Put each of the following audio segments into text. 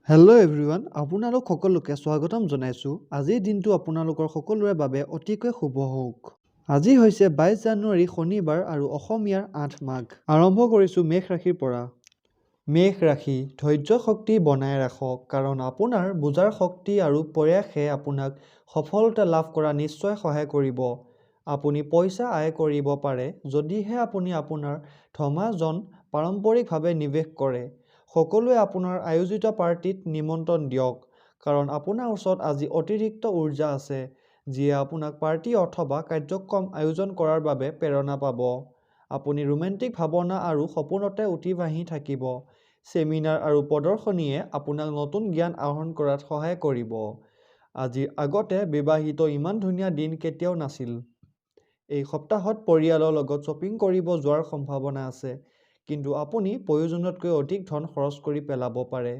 Hello' everyone, আপোনালোক সকলোকে স্বাগতম জনাইছোঁ। আজিৰ দিনটো আপোনালোকৰ সকলোৰে বাবে অতিকৈ শুভ হওক। আজি হৈছে 22 জানুৱাৰী, শনিবাৰ আৰু অসমীয়াৰ 8 মাঘ। আৰম্ভ কৰিছোঁ মেষ ৰাশিৰ পৰা। মেষ ৰাশি, ধৈৰ্য শক্তি বনাই ৰাখক, কাৰণ আপোনাৰ বুজাৰ শক্তি আৰু প্ৰয়াসে আপোনাক সফলতা লাভ কৰা নিশ্চয় সহায় কৰিব। আপুনি পইচা আয় কৰিব পাৰে যদিহে আপুনি আপোনাৰ ধনাৰ্জন পাৰম্পৰিকভাৱে নিৱেশ কৰে। সকলোৱে আপোনাৰ আয়োজিত পাৰ্টিত নিমন্ত্ৰণ দিয়ক, কাৰণ আপোনাৰ ওচৰত আজি অতিৰিক্ত উৰ্জা আছে যিয়ে আপোনাক পাৰ্টি অথবা কাৰ্যক্ৰম আয়োজন কৰাৰ বাবে প্ৰেৰণা পাব। আপুনি ৰোমান্টিক ভাৱনা আৰু সপোনতে উটি-ভাহি থাকিব। চেমিনাৰ আৰু প্ৰদৰ্শনীয়ে আপোনাক নতুন জ্ঞান আহৰণ কৰাত সহায় কৰিব। আজিৰ আগতে বিবাহিত ইমান ধুনীয়া দিন কেতিয়াও নাছিল। এই সপ্তাহত পৰিয়ালৰ লগত শ্বপিং কৰিব যোৱাৰ সম্ভাৱনা আছে, কিন্তু আপুনি প্ৰয়োজনতকৈ অধিক ধন খৰচ কৰি পেলাব পাৰে।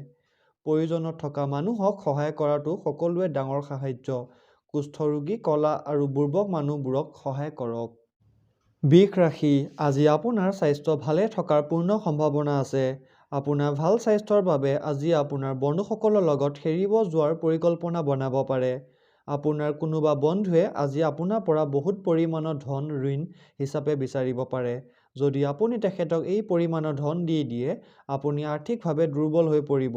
প্ৰয়োজনত থকা মানুহক সহায় কৰাটো সকলোৱে ডাঙৰ সাহায্য। কুষ্ঠৰোগী, কলা আৰু বুৰ্বক মানুহবোৰক সহায় কৰক। বৃষ ৰাশি, আজি আপোনাৰ স্বাস্থ্য ভালে থকাৰ পূৰ্ণ সম্ভাৱনা আছে। আপোনাৰ ভাল স্বাস্থ্যৰ বাবে আজি আপোনাৰ বন্ধুসকলৰ লগত খেলিব যোৱাৰ পৰিকল্পনা বনাব পাৰে। আপোনাৰ কোনোবা বন্ধুৱে আজি আপোনাৰ পৰা বহুত পৰিমাণৰ ধন ঋণ হিচাপে বিচাৰিব পাৰে। যদি আপুনি তেখেতক এই পৰিমাণৰ ধন দি দিয়ে, আপুনি আৰ্থিকভাৱে দুৰ্বল হৈ পৰিব।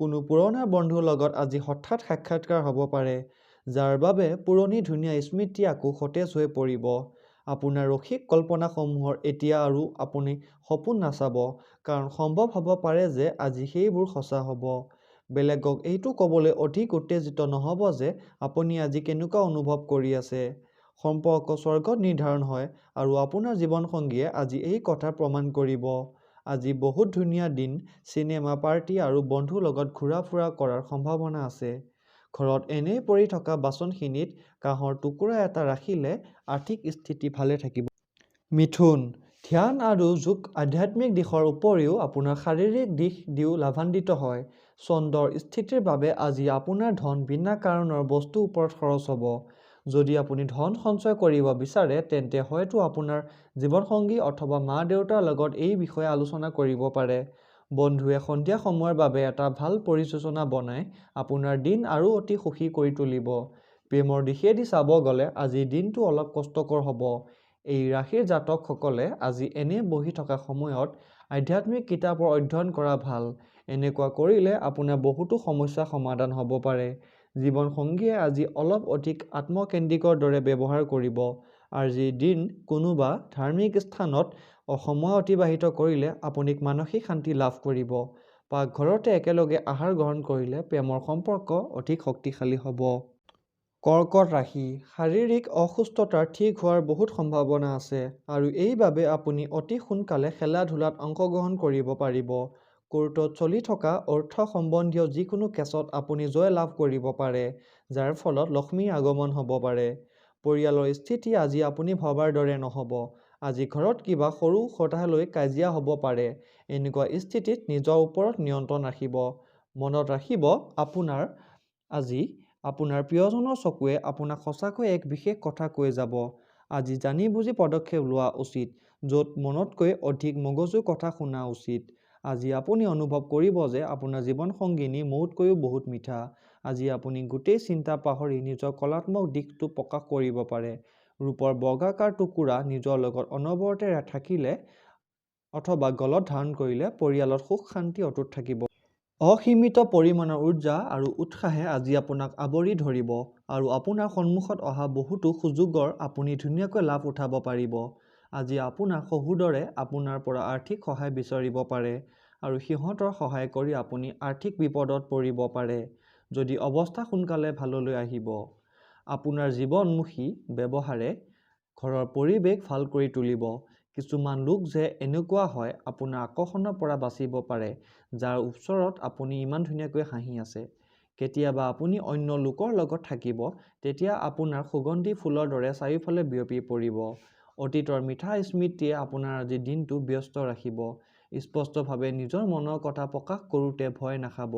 কোনো পুৰণা বন্ধুৰ লগত আজি হঠাৎ সাক্ষাৎকাৰ হ'ব পাৰে, যাৰ বাবে পুৰণি ধুনীয়া স্মৃতি আকৌ সতেজ হৈ পৰিব। আপোনাৰ ৰসিক কল্পনাসমূহৰ এতিয়া আৰু আপুনি সপোন নাচাব, কাৰণ সম্ভৱ হ'ব পাৰে যে আজি সেইবোৰ সঁচা হ'ব। বেলেগক এইটো ক'বলৈ অধিক উত্তেজিত নহ'ব যে আপুনি আজি কেনেকুৱা অনুভৱ কৰি আছে। সম্পৰ্ক স্বৰ্গত নিৰ্ধাৰণ হয় আৰু আপোনাৰ জীৱনসংগীয়ে আজি এই কথা প্ৰমাণ কৰিব। আজি বহুত ধুনীয়া দিন, চিনেমা, পাৰ্টি আৰু বন্ধুৰ লগত ঘূৰা-ফুৰা কৰাৰ সম্ভাৱনা আছে। ঘৰত এনেই পৰি থকা বাচনখিনিত কাঁহৰ টুকুৰা এটা ৰাখিলে আৰ্থিক স্থিতি ভালে থাকিব। মিথুন, ধ্যান আৰু যোগ আধ্যাত্মিক দিশৰ উপৰিও আপোনাৰ শাৰীৰিক দিশ দিও লাভান্বিত হয়। চন্দ্ৰৰ স্থিতিৰ বাবে আজি আপোনাৰ ধন বিনা কাৰণৰ বস্তুৰ ওপৰত খৰচ হ'ব। যদি আপুনি ধন সঞ্চয় কৰিব বিচাৰে, তেন্তে হয়তো আপোনাৰ জীৱনসংগী অথবা মা-দেউতাৰ লগত এই বিষয়ে আলোচনা কৰিব পাৰে। বন্ধুৱে সন্ধিয়া সময়ৰ বাবে এটা ভাল পৰিযোজনা বনাই আপোনাৰ দিন আৰু অতি সুখী কৰি তুলিব। প্ৰেমৰ দিশেদি চাব গ'লে আজিৰ দিনটো অলপ কষ্টকৰ হ'ব। এই ৰাশিৰ জাতকসকলে আজি এনে বহি থকা সময়ত আধ্যাত্মিক কিতাপৰ অধ্যয়ন কৰা ভাল। এনেকুৱা কৰিলে আপোনাৰ বহুতো সমস্যা সমাধান হ'ব পাৰে। জীৱনসংগীয়ে আজি অলপ অধিক আত্মকেন্দ্ৰিকৰ দৰে ব্যৱহাৰ কৰিব। আজিৰ দিন কোনোবা ধাৰ্মিক স্থানত সময় অতিবাহিত কৰিলে আপুনি মানসিক শান্তি লাভ কৰিব। পাকঘৰতে একেলগে আহাৰ গ্ৰহণ কৰিলে প্ৰেমৰ সম্পৰ্ক অধিক শক্তিশালী হ'ব। কৰ্কট ৰাশি, শাৰীৰিক অসুস্থতাৰ ঠিক হোৱাৰ বহুত সম্ভাৱনা আছে আৰু এই বাবে আপুনি অতি সোনকালে খেলা-ধূলাত অংশগ্ৰহণ কৰিব পাৰিব। কোৰ্টত চলি থকা অৰ্থ সম্বন্ধীয় যিকোনো কেছত আপুনি জয় লাভ কৰিব পাৰে, যাৰ ফলত লক্ষ্মীৰ আগমন হ'ব পাৰে। পৰিয়ালৰ স্থিতি আজি আপুনি ভবাৰ দৰে নহ'ব। আজি ঘৰত কিবা সৰু কথালৈ কাজিয়া হ'ব পাৰে। এনেকুৱা স্থিতিত নিজৰ ওপৰত নিয়ন্ত্ৰণ ৰাখিব। মনত ৰাখিব, আপোনাৰ আজি আপোনাৰ প্ৰিয়জনৰ চকুৱে আপোনাক সঁচাকৈ এক বিশেষ কথা কৈ যাব। আজি জানি বুজি পদক্ষেপ লোৱা উচিত, য'ত মনতকৈ অধিক মগজুৰ কথা শুনা উচিত। আজি আপুনি অনুভৱ কৰিব যে আপোনাৰ জীৱনসংগিনী মৌতকৈও বহুত মিঠা। আজি আপুনি গোটেই চিন্তা পাহৰি নিজৰ কলাত্মক দিশটো প্ৰকাশ কৰিব পাৰে। ৰূপৰ বৰ্গাকাৰ টুকুৰা নিজৰ লগত অনবৰতে থাকিলে অথবা গলত ধাৰণ কৰিলে পৰিয়ালত সুখ শান্তি অটুট থাকিব। অসীমিত পৰিমাণৰ উৰ্জা আৰু উৎসাহে আজি আপোনাক আৱৰি ধৰিব আৰু আপোনাৰ সন্মুখত অহা বহুতো সুযোগৰ আপুনি ধুনীয়াকৈ লাভ উঠাব পাৰিব। আজি আপোনাৰ সহোদৰে আপোনাৰ পৰা আৰ্থিক সহায় বিচাৰিব পাৰে আৰু সিহঁতৰ সহায় কৰি আপুনি আৰ্থিক বিপদত পৰিব পাৰে, যদি অৱস্থা সোনকালে ভাললৈ আহিব। আপোনাৰ জীৱনমুখী ব্যৱহাৰে ঘৰৰ পৰিৱেশ ভাল কৰি তুলিব। কিছুমান লোক যে এনেকুৱা হয়, আপোনাৰ আকৰ্ষণৰ পৰা বাচিব পাৰে, যাৰ ওচৰত আপুনি ইমান ধুনীয়াকৈ হাঁহি আছে। কেতিয়াবা আপুনি অন্য লোকৰ লগত থাকিব, তেতিয়া আপোনাৰ সুগন্ধি ফুলৰ দৰে চাৰিওফালে বিয়পি পৰিব। অতীতৰ মিঠা স্মৃতিয়ে আপোনাৰ আজিৰ দিনটো ব্যস্ত ৰাখিব। স্পষ্টভাৱে নিজৰ মনৰ কথা প্ৰকাশ কৰোঁতে ভয় নাখাব।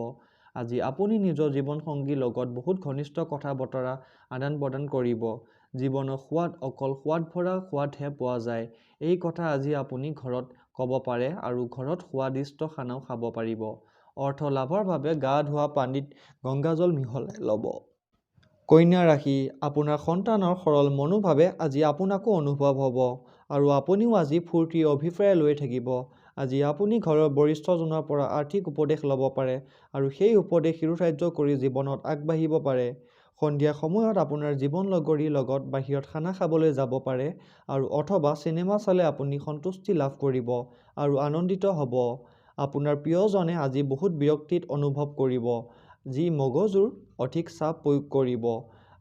আজি আপুনি নিজৰ জীৱনসংগীৰ লগত বহুত ঘনিষ্ঠ কথা-বতৰা আদান-প্ৰদান কৰিব। জীৱনৰ সোৱাদ অকল সোৱাদভৰা সোৱাদহে পোৱা যায়, এই কথা আজি আপুনি ঘৰত ক'ব পাৰে আৰু ঘৰত সোৱাদিষ্ট খানাও খাব পাৰিব। অৰ্থ লাভৰ বাবে গা ধোৱা পানীত গংগাজল মিহলাই ল'ব। কন্যা ৰাশি আপোনাৰ সন্তানৰ সৰল মনোভাৱে আজি আপোনাকো অনুভৱ হ'ব আৰু আপুনিও আজি ফূৰ্তিৰ অভিপ্ৰায় লৈ থাকিব। আজি আপুনি ঘৰৰ বৰিষ্ঠজনৰ পৰা আৰ্থিক উপদেশ ল'ব পাৰে আৰু সেই উপদেশ শিৰোধাৰ্য কৰি জীৱনত আগবাঢ়িব পাৰে। সন্ধিয়া সময়ত আপোনাৰ জীৱন লগৰীৰ লগত বাহিৰত খানা খাবলৈ যাব পাৰে আৰু অথবা চিনেমা চালে আপুনি সন্তুষ্টি লাভ কৰিব আৰু আনন্দিত হ'ব। আপোনাৰ প্ৰিয়জনে আজি বহুত বিৰক্তিত অনুভৱ কৰিব যি মগজুৰ অধিক চাপ প্ৰয়োগ কৰিব।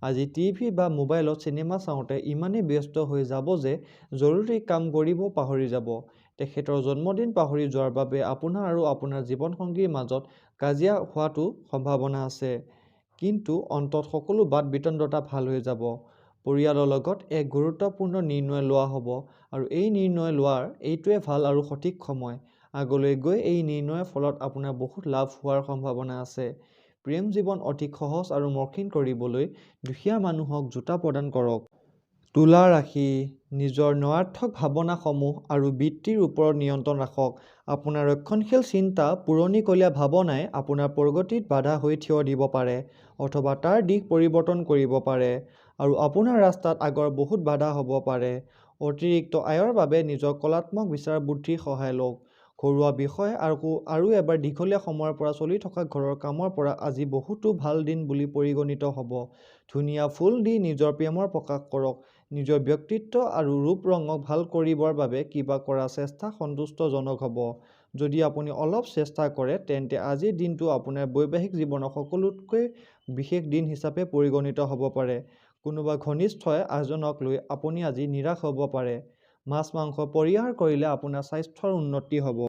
আজি টিভি বা মোবাইলত চিনেমা চাওঁতে ইমানেই ব্যস্ত হৈ যাব যে জৰুৰী কাম কৰিবও পাহৰি যাব। তেখেতৰ জন্মদিন পাহৰি যোৱাৰ বাবে আপোনাৰ আৰু আপোনাৰ জীৱনসংগীৰ মাজত কাজিয়া হোৱাটো সম্ভাৱনা আছে। কিন্তু অন্তত সকলো বাদ-বিতণ্ডা ভাল হৈ যাব। পৰিয়ালৰ লগত এক গুৰুত্বপূৰ্ণ নিৰ্ণয় লোৱা হ'ব আৰু এই নিৰ্ণয় লোৱাৰ এইটোৱে ভাল আৰু সঠিক সময়। আগলৈ গৈ এই নিৰ্ণয়ৰ ফলত আপোনাৰ বহুত লাভ হোৱাৰ সম্ভাৱনা আছে। প্ৰেম জীৱন অধিক সহজ আৰু মসৃণ কৰিবলৈ দুখীয়া মানুহক জোতা প্ৰদান কৰক। তুলা ৰাশি নিজৰ নঞৰ্থক ভাৱনাসমূহ আৰু বৃত্তিৰ ওপৰত নিয়ন্ত্ৰণ ৰাখক। আপোনাৰ ৰক্ষণশীল চিন্তা, পুৰণিকলীয়া ভাৱনাই আপোনাৰ প্ৰগতিত বাধা হৈ থিয় দিব পাৰে অথবা তাৰ দিশ পৰিৱৰ্তন কৰিব পাৰে আৰু আপোনাৰ ৰাস্তাত আগৰ বহুত বাধা হ'ব পাৰে। অতিৰিক্ত আয়ৰ বাবে নিজৰ কলাত্মক বিচাৰ-বুদ্ধিৰ সহায় লওক। ঘৰুৱা বিষয় আৰু এবাৰ দীঘলীয়া সময়ৰ পৰা চলি থকা ঘৰৰ কামৰ পৰা আজি বহুতো ভাল দিন বুলি পৰিগণিত হ'ব। ধুনীয়া ফুল দি নিজৰ প্ৰেমৰ প্ৰকাশ কৰক। নিজৰ ব্যক্তিত্ব আৰু ৰূপ-ৰঙক ভাল কৰিবৰ বাবে কিবা কৰা চেষ্টা সন্তুষ্টজনক হ'ব। যদি আপুনি অলপ চেষ্টা কৰে তেন্তে আজিৰ দিনটো আপোনাৰ বৈবাহিক জীৱনৰ সকলোতকৈ বিশেষ দিন হিচাপে পৰিগণিত হ'ব পাৰে। কোনোবা ঘনিষ্ঠই এজনক লৈ আপুনি আজি নিৰাশ হ'ব পাৰে। মাছ-মাংস পৰিহাৰ কৰিলে আপোনাৰ স্বাস্থ্যৰ উন্নতি হ'ব।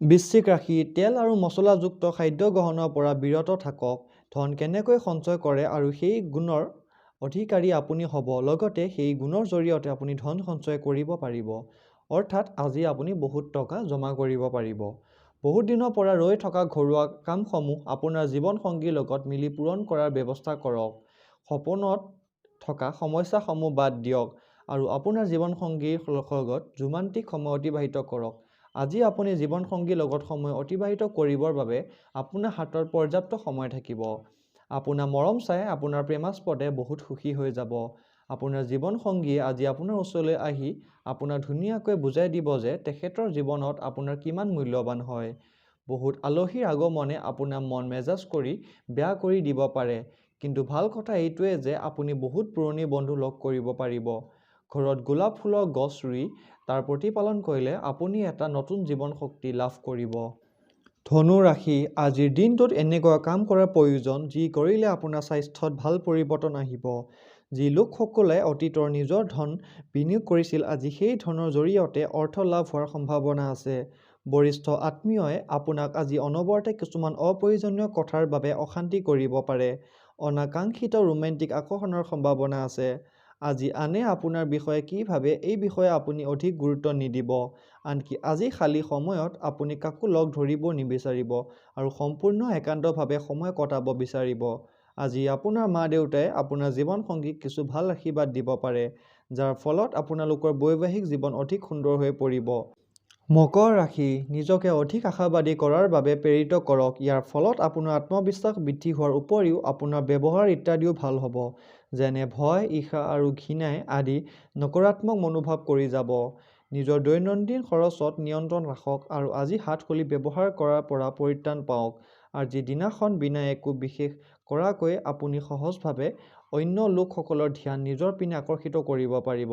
বৃশ্চিক ৰাশি তেল আৰু মছলাযুক্ত খাদ্য গ্ৰহণৰ পৰা বিৰত থাকক। ধন কেনেকৈ সঞ্চয় কৰে আৰু সেই গুণৰ অধিকাৰী আপুনি হ'ব লগতে সেই গুণৰ জৰিয়তে আপুনি ধন সঞ্চয় কৰিব পাৰিব। অৰ্থাৎ আজি আপুনি বহুত টকা জমা কৰিব পাৰিব। বহুদিনৰ পৰা ৰৈ থকা ঘৰুৱা কামসমূহ আপোনাৰ জীৱন সংগীৰ লগত মিলি পূৰণ কৰাৰ ব্যৱস্থা কৰক। সপোনত থকা সমস্যাসমূহ বাদ দিয়ক আৰু আপোনাৰ জীৱনসংগীৰ লগত ৰোমান্টিক সময় অতিবাহিত কৰক। আজি আপুনি জীৱনসংগীৰ লগত সময় অতিবাহিত কৰিবৰ বাবে আপোনাৰ হাতত পৰ্যাপ্ত সময় থাকিব। আপোনাৰ মৰম চাই আপোনাৰ প্ৰেমাস্পদে বহুত সুখী হৈ যাব। আপোনাৰ জীৱনসংগীয়ে আজি আপোনাৰ ওচৰলৈ আহি আপোনাক ধুনীয়াকৈ বুজাই দিব যে তেখেতৰ জীৱনত আপোনাৰ কিমান মূল্যৱান হয়। বহুত আলহীৰ আগমনে আপোনাৰ মন মেজাজ কৰি বেয়া কৰি দিব পাৰে। কিন্তু ভাল কথা এইটোৱে যে আপুনি বহুত পুৰণি বন্ধু লগ কৰিব পাৰিব। ঘৰত গোলাপ ফুলৰ গছ ৰুই তাৰ প্ৰতিপালন কৰিলে আপুনি এটা নতুন জীৱন শক্তি লাভ কৰিব। ধনু ৰাশি আজিৰ দিনটোত এনেকুৱা কাম কৰাৰ প্ৰয়োজন যি কৰিলে আপোনাৰ স্বাস্থ্যত ভাল পৰিৱৰ্তন আহিব। যি লোকসকলে অতীতৰ নিজৰ ধন বিনিয়োগ কৰিছিল আজি সেই ধনৰ জৰিয়তে অৰ্থ লাভ হোৱাৰ সম্ভাৱনা আছে। বৰিষ্ঠ আত্মীয়ই আপোনাক আজি অনবৰতে কিছুমান অপ্ৰয়োজনীয় কথাৰ বাবে অশান্তি কৰিব পাৰে। অনাকাংক্ষিত ৰোমান্টিক আকৰ্ষণৰ সম্ভাৱনা আছে। আজি আনে আপোনাৰ বিষয়ে কি ভাবে এই বিষয়ে আপুনি অধিক গুৰুত্ব নিদিব। আনকি আজি খালী সময়ত আপুনি কাকো লগ ধৰিবও নিবিচাৰিব আৰু সম্পূৰ্ণ একান্তভাৱে সময় কটাব বিচাৰিব। আজি আপোনাৰ মা-দেউতাই আপোনাৰ জীৱনসংগীক কিছু ভাল আশীৰ্বাদ দিব পাৰে, যাৰ ফলত আপোনালোকৰ বৈবাহিক জীৱন অধিক সুন্দৰ হৈ পৰিব। মকৰ ৰাশি নিজকে অধিক আশাবাদী কৰাৰ বাবে প্ৰেৰিত কৰক। ইয়াৰ ফলত আপোনাৰ আত্মবিশ্বাস বৃদ্ধি হোৱাৰ উপৰিও আপোনাৰ ব্যৱহাৰ ইত্যাদিও ভাল হ'ব। যেনে ভয়, ঈৰ্ষা আৰু ঘৃণাই আদি নকাৰাত্মক মনোভাৱ কৰি যাব। নিজৰ দৈনন্দিন খৰচত নিয়ন্ত্ৰণ ৰাখক আৰু আজি হাত খুলি ব্যৱহাৰ কৰাৰ পৰা পৰিত্ৰাণ পাওক। আজিৰ দিনাখন বিনা একো বিশেষ কৰাকৈ আপুনি সহজভাৱে অন্য লোকসকলৰ ধ্যান নিজৰ পিনে আকৰ্ষিত কৰিব পাৰিব।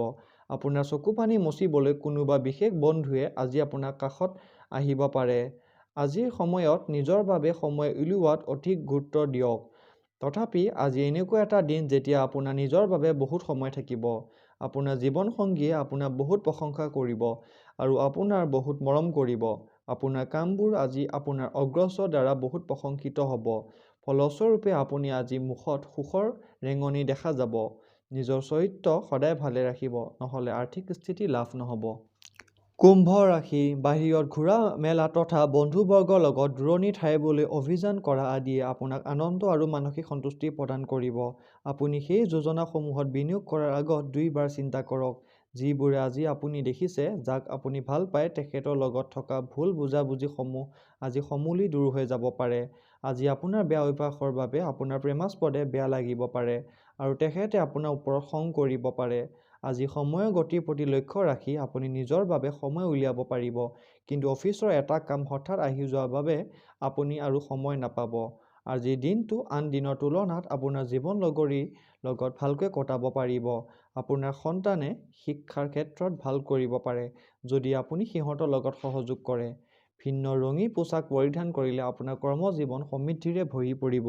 আপোনাৰ চকুপানী মচিবলৈ কোনোবা বিশেষ বন্ধুৱে আজি আপোনাৰ কাষত আহিব পাৰে। আজিৰ সময়ত নিজৰ বাবে সময় উলিওৱাত অধিক গুৰুত্ব দিয়ক। তথাপি আজি এনেকুৱা এটা দিন যেতিয়া আপোনাৰ নিজৰ বাবে বহুত সময় থাকিব। আপোনাৰ জীৱনসংগীয়ে আপোনাক বহুত প্ৰশংসা কৰিব আৰু আপোনাৰ বহুত মৰম কৰিব। আপোনাৰ কামবোৰ আজি আপোনাৰ অগ্ৰজৰ দ্বাৰা বহুত প্ৰশংসিত হ'ব। ফলস্বৰূপে আপুনি আজি মুখত সুখৰ ৰেঙনি দেখা যাব। নিজৰ চৰিত্ৰ সদায় ভালে ৰাখিব নহ'লে আৰ্থিক স্থিতি লাভ নহ'ব। কুম্ভ ৰাশি বাহিৰত ঘূৰা-মেলা তথা বন্ধুবৰ্গৰ লগত দূৰণিৰ ঠাইবোৰলৈ অভিযান কৰা আদিয়ে আপোনাক আনন্দ আৰু মানসিক সন্তুষ্টি প্ৰদান কৰিব। আপুনি সেই যোজনাসমূহত বিনিয়োগ কৰাৰ আগত দুই বাৰ চিন্তা কৰক। যিবোৰে আজি আপুনি দেখিছে, যাক আপুনি ভাল পায় তেখেতৰ লগত থকা ভুল বুজাবুজিসমূহ আজি সমূলি দূৰ হৈ যাব পাৰে। আজি আপোনাৰ বেয়া অভ্যাসৰ বাবে আপোনাৰ প্ৰেমাস্পদে বেয়া লাগিব পাৰে আৰু তেখেতে আপোনাৰ ওপৰত খং কৰিব পাৰে। আজি সময়ৰ গতিৰ প্ৰতি লক্ষ্য ৰাখি আপুনি নিজৰ বাবে সময় উলিয়াব পাৰিব, কিন্তু অফিচৰ এটা কাম হঠাৎ আহি যোৱাৰ বাবে আপুনি আৰু সময় নাপাব। আজিৰ দিনটো আন দিনৰ তুলনাত আপোনাৰ জীৱন লগৰীৰ লগত ভালকৈ কটাব পাৰিব। আপোনাৰ সন্তানে শিক্ষাৰ ক্ষেত্ৰত ভাল কৰিব পাৰে যদি আপুনি সিহঁতৰ লগত সহযোগ কৰে। ভিন্ন ৰঙী পোছাক পৰিধান কৰিলে আপোনাৰ কৰ্মজীৱন সমৃদ্ধিৰে ভৰি পৰিব।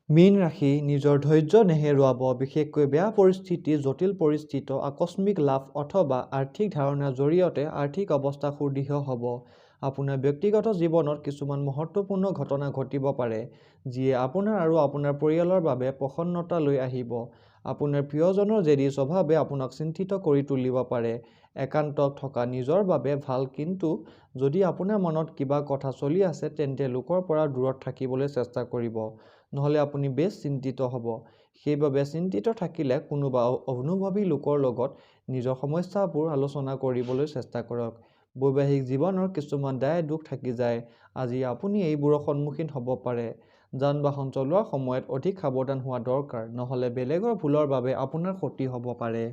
মীন ৰাশি: নিজৰ ধৈৰ্য নেহেৰুৱাব। বিশেষকৈ বেয়া পৰিস্থিতি, জটিল পৰিস্থিত আকস্মিক লাভ অথবা আৰ্থিক ধাৰণাৰ জৰিয়তে আৰ্থিক অৱস্থা সুদৃঢ় হ'ব। আপোনাৰ ব্যক্তিগত জীৱনত কিছুমান মহত্বপূৰ্ণ ঘটনা ঘটিব পাৰে, যিয়ে আপোনাৰ আৰু আপোনাৰ পৰিয়ালৰ বাবে প্ৰসন্নতা লৈ আহিব। আপোনাৰ প্ৰিয়জনৰ জেদী স্বভাৱে আপোনাক চিন্তিত কৰি তুলিব পাৰে। একান্তত থকা নিজৰ বাবে ভাল, কিন্তু যদি আপোনাৰ মনত কিবা কথা চলি আছে তেন্তে লোকৰ পৰা দূৰত থাকিবলৈ চেষ্টা কৰিব, নহ'লে আপুনি বেছ চিন্তিত হ'ব। সেইবাবে চিন্তিত থাকিলে কোনোবা অনুভৱী লোকৰ লগত নিজৰ সমস্যাবোৰ আলোচনা কৰিবলৈ চেষ্টা কৰক। বৈবাহিক জীৱনৰ কিছুমান দায়-দোষ থাকি যায়। আজি আপুনি এইবোৰৰ সন্মুখীন হ'ব পাৰে। যান-বাহন চলোৱাৰ সময়ত অধিক সাৱধান হোৱা দৰকাৰ, নহ'লে বেলেগৰ ভুলৰ বাবে আপোনাৰ ক্ষতি হ'ব পাৰে।